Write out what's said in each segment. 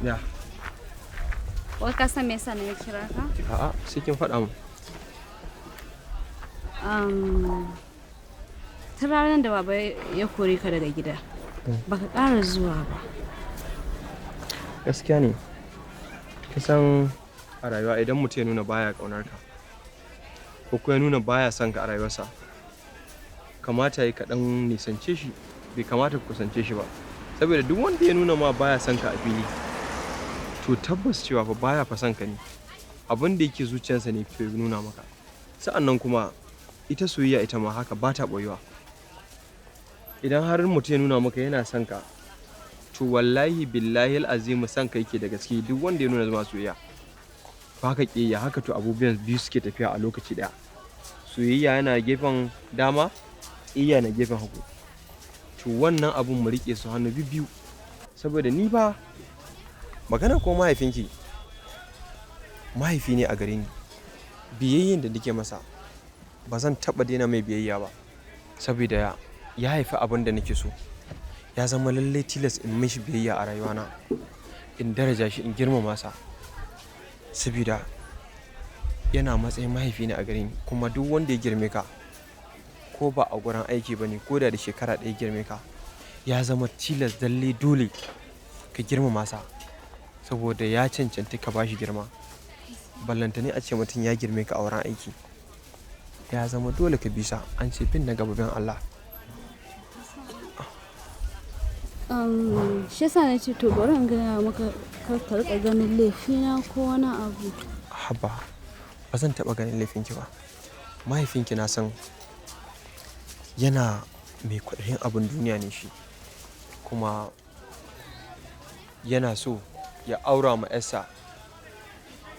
Ya. Wai ka san me yasa na kira ka? A'a, sai kin faɗa min. Ta ranar da baba ya kore ka daga gida, baka ƙara zuwa ba. Gaskiya ne. Kisan a rayuwa idan mutum ya nuna baya ƙaunar ka ko kuma ya nuna baya son ka a rayuwarsa, kamata ya kaɗan nisance shi, bai kamata ku kusance shi ba. Saboda duk wanda ya nuna ma baya son ka a fili, to tabbas cewa fa baya fa son ka ne. Abin da yake zuciyarsa ne fito ya nuna maka. Sa'annan kuma ita soyayya ita ma haka ba ta ɓoyuwa. Idan har mutum ya nuna maka yana son ka, to wallahi billahi azimu son ka yake da gaske. Duk wanda ya nuna zama soyayya ba haka ƙiyayya haka, to abubuwan biyu suke tafiya a lokaci ɗaya. Soyayya yana gefen dama, ƙiyayya na gefen hagu. To wannan abun mu riƙe su hannu biyu, saboda ni ba magana ko mahaifinki mahaifi ne a gare ni. Biyayyen da nake masa ba zan taɓa daina mai biyayya ba, saboda ya haifi abin da nake so. Ya zama lallai tilas in mishi biyayya a rayuwana, in daraja shi, in girmama sa, saboda yana matsayin mahaifi ne a gare ni. Kuma duk wanda ya girme ka, ko ba a gurin aiki ba ne, ko da shekara ɗaya girme ka, ya zama tilas lalle dole ka girmama sa, saboda ya cancanci ka bashi girma. Ballantane a ce mutum ya girme ka a wurin aiki, ya zama dole ka bisa. An ce bin na gaba bin Allah. Shi yasa na ce to bari in gaya maka kar ka riƙa ganin laifina ko wani abu. Haba, ba zan taɓa ganin laifinki ba. Mahaifinki na san yana mai kwaɗayin abin duniya ne shi, kuma yana so ya aura ma 'yarsa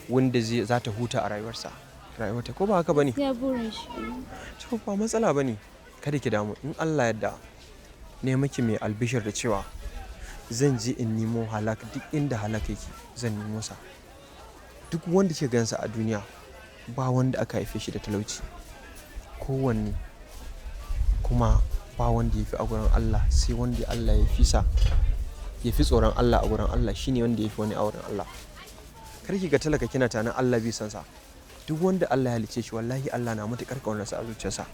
wanda zai za ta huta a rayuwarsa, rayuwarta, ko ba haka ba ne? Ya burin shi. To ba matsala ba ne, kada ki damu. In Allah yadda ne miki mai albishir da cewa zan je in nemo halak. Duk inda halak yake zan nemo sa. Duk wanda ke gansa a duniya, ba wanda aka haife shi da talauci, kowanne kuma ba wanda ya fi a gurin Allah sai wanda Allah ya fi sa ya fi tsoron Allah a gurin Allah, shine wanda ya fi wani a wurin Allah. Kar ki ga talaka kina tunanin Allah bai san sa. Duk wanda Allah ya halicce shi, wallahi Allah na matuƙar ƙaunarsa a zuciyarsa.